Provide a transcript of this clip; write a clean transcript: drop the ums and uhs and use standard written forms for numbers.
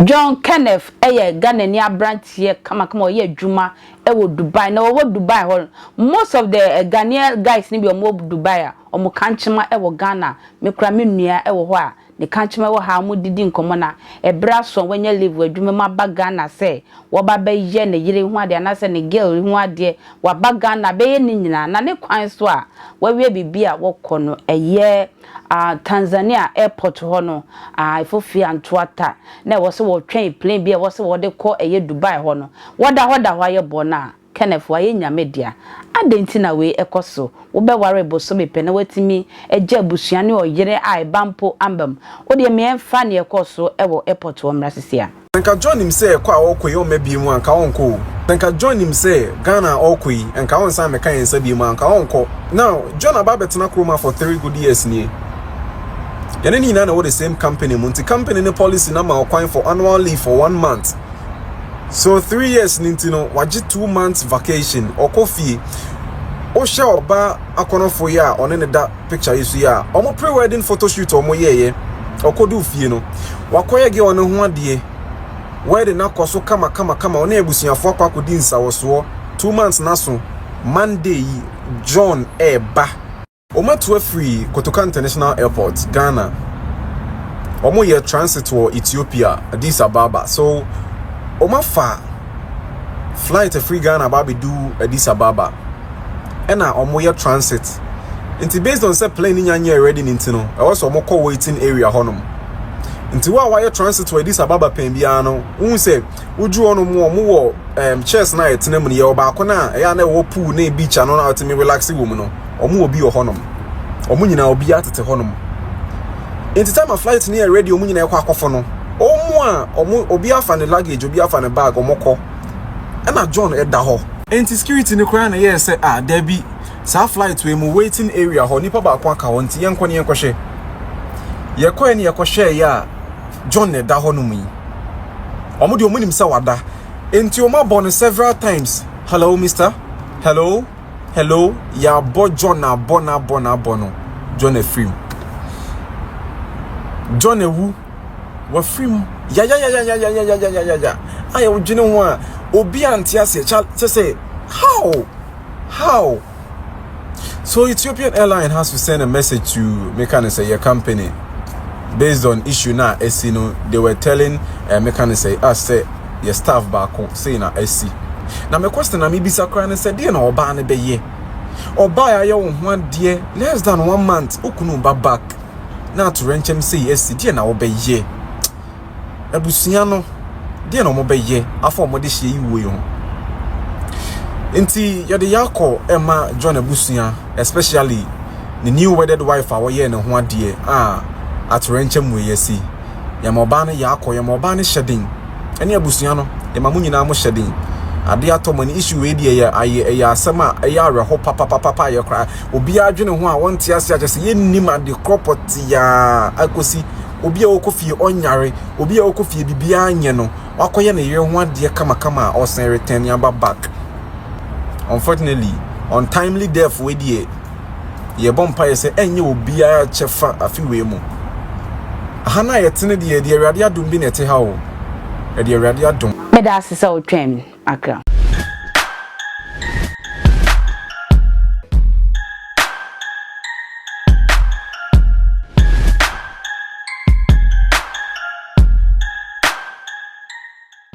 John Kenneth yɛ Ghanani aberanteɛ kamakama a ɔyɛ adwuma wɔ Dubai. Na ɔwɔ Dubai hɔ no, most of the Ghanaian guys no bi a wɔwɔ Dubai a, wɔn kankyema wɔ Ghana. Me koraa me nua wɔ hɔ a ne kankyema wɔ ha a wɔdidi nkɔmmɔ na ɛberɛ aso a wanya leave wɔ adwuma mu aba Ghana sɛ wɔba bɛyɛ ne yere ho adeɛ anaasɛ ne girl ho adeɛ. Waba Ghana bɛyɛ ne nyinaa na ne kwan so a wawie biribi a wɔkɔ no ɛyɛ Tanzania airport hɔ no, Efofie Antoata na ɛwɔ sɛ wɔtwɛn plane bi a ɛwɔ sɛ wɔde kɔ ɛyɛ Dubai hɔ no. Wɔda hɔ da hɔ ayɛ bɔne a, Kenneth wayɛ Nyame dea. Adɛn nti na wei ɛkɔ so? Wobɛware bosome pɛ na woatumi agya abusua ne ɔyere a ɛba mpo amba mu. Wodeɛ me ɛmfa nea ɛkɔɔ so wɔ airport hɔ mmra sisi a. Sɛ nka John nim sɛ kɔ a ɔɔkɔ yi ɔmma biom a nka ɔnkɔ o. Sɛ nka John nim sɛ Ghana a ɔɔkɔ yi nka ɔnsan mmɛka yɛn nsa biom a nka ɔnkɔ. Now John aba abɛtena kurom ha for 3 good years nie. Yɛne no nyinaa na ɛwɔ the same company mu nti company no policy no ama ɔkwan for annual leave for 1 month. So 3 years no nti no wagye 2 months vacation ɔkɔ fie. Wohwɛ ɔbaa akɔnɔfo yi a ɔne no da picture yi so yi a, wɔn pre-wedding photo shoot a wɔn yɛɛyɛ, ɔkɔduu fie no, wakɔyɛ girl no ho adeɛ, wedding no akɔ so kama kama kama, ɔne abusuafoɔ akɔ akɔdi nsawɔsoɔ, 2 months n'aso, Monday yi, John ɛɛba. Wɔn atu afiri Kotoka International Airport, Ghana. Wɔn yɛ transit wɔ Ethiopia, Addis Ababa. So, wɔn afa flight afiri Ghana aba abɛdu Addis Ababa. Ɛna wɔn yɛ transit. Nti based on sɛ plane no nya nyɛɛ ready no nti no, ɛwɔ sɛ wɔn kɔ waiting area hɔnom. Nti wo a wayɛ transit wɔ Addis Ababa pɛn biara no, wohu sɛ woduru hɔnom wɔn wɔ chairs no a yɛtena mu no, yɛwɔ baako no a ɛyɛ a na ɛwɔ pool ne beach ano na wɔtumi relax wɔ mu no, wɔn wɔ bi wɔ hɔnom. Wɔn nyinaa obiara tete hɔnom. Nti time a flight no yɛ ready wɔn nyinaa ɛkɔ akɔfo no, wɔn a wɔn obi afa ne luggage, obi afa ne bag, wɔn kɔ. Ɛna John ɛda hɔ. Nti security no koraa na ɛyɛɛ sɛ ah dabi, saa flight wei mu waiting area hɔ nipa baako aka hɔ nti yɛnkɔ ne yɛnkɔhwɛ. Yɛkɔɛ ne yɛkɔhwɛɛ yɛ a John na ɛda hɔ nom yi. Wɔn deɛ wɔn nim sɛ wada. Nti wɔn abɔ no several times. Hello mister, hello, hello. Yɛabɔ John abɔ no abɔ no abɔ no. John afiri mu. John awu. Wafiri mu. Yayayayayayayayaya. A yɛdwene ho a obi ante aseɛ kyɛ sɛ how how. So Ethiopian Airline has to send a message to meka ne sɛ your company based on issue na esi no, they were telling meka ne sɛ us sɛ your staff baako sei na esi. Na me question na me bisa koraa ne sɛ deɛ na ɔbaa ne bɛyɛ. Ɔbaa ayɛ wo ho adeɛ less than 1 month okunu ba back na atorɛnkyɛm sei esi, deɛ na wɔbɛyɛ. Abusua no deɛ na wɔbɛyɛ afa wɔn de hyɛ yi wuo yi ho. Nti yɛde yɛ akɔ ɛma John abusua, especially ne new wedded wife a wɔyɛ ne ho adeɛ a atorɛnkyɛm wɔ yɛ si. Yɛma ɔbaa no yɛ akɔ, yɛma ɔbaa no hyɛ den. Ɛne abusua no, yɛma mo nyinaa mo hyɛ den. Adeɛ atɔ mo ani issue wei deɛ yɛ ayɛ ɛyɛ asɛm a ɛyɛ awerɛho papapapa yɛ koraa. Obiara dwene ho a wɔnte ase akyɛ sɛ yɛnnim ade korɔ pɔtea akɔsi. Obi a ɔkɔ fie ɔnyare, obi a ɔkɔ fie biribiara nyɛ no, wakɔyɛ ne yere ho adeɛ kamakama a ɔsan return aba back. Unfortunately, untimely death wei deɛ yɛbɔ mpaeɛ sɛ ɛnyɛ obiara kyɛfa afe wei mu. Aha na yɛtene deɛ deɛ Awurade adom bi na ɛte ha o. Ɛdeɛ Awurade adom. Meda ase sɛ wotwɛn me akra.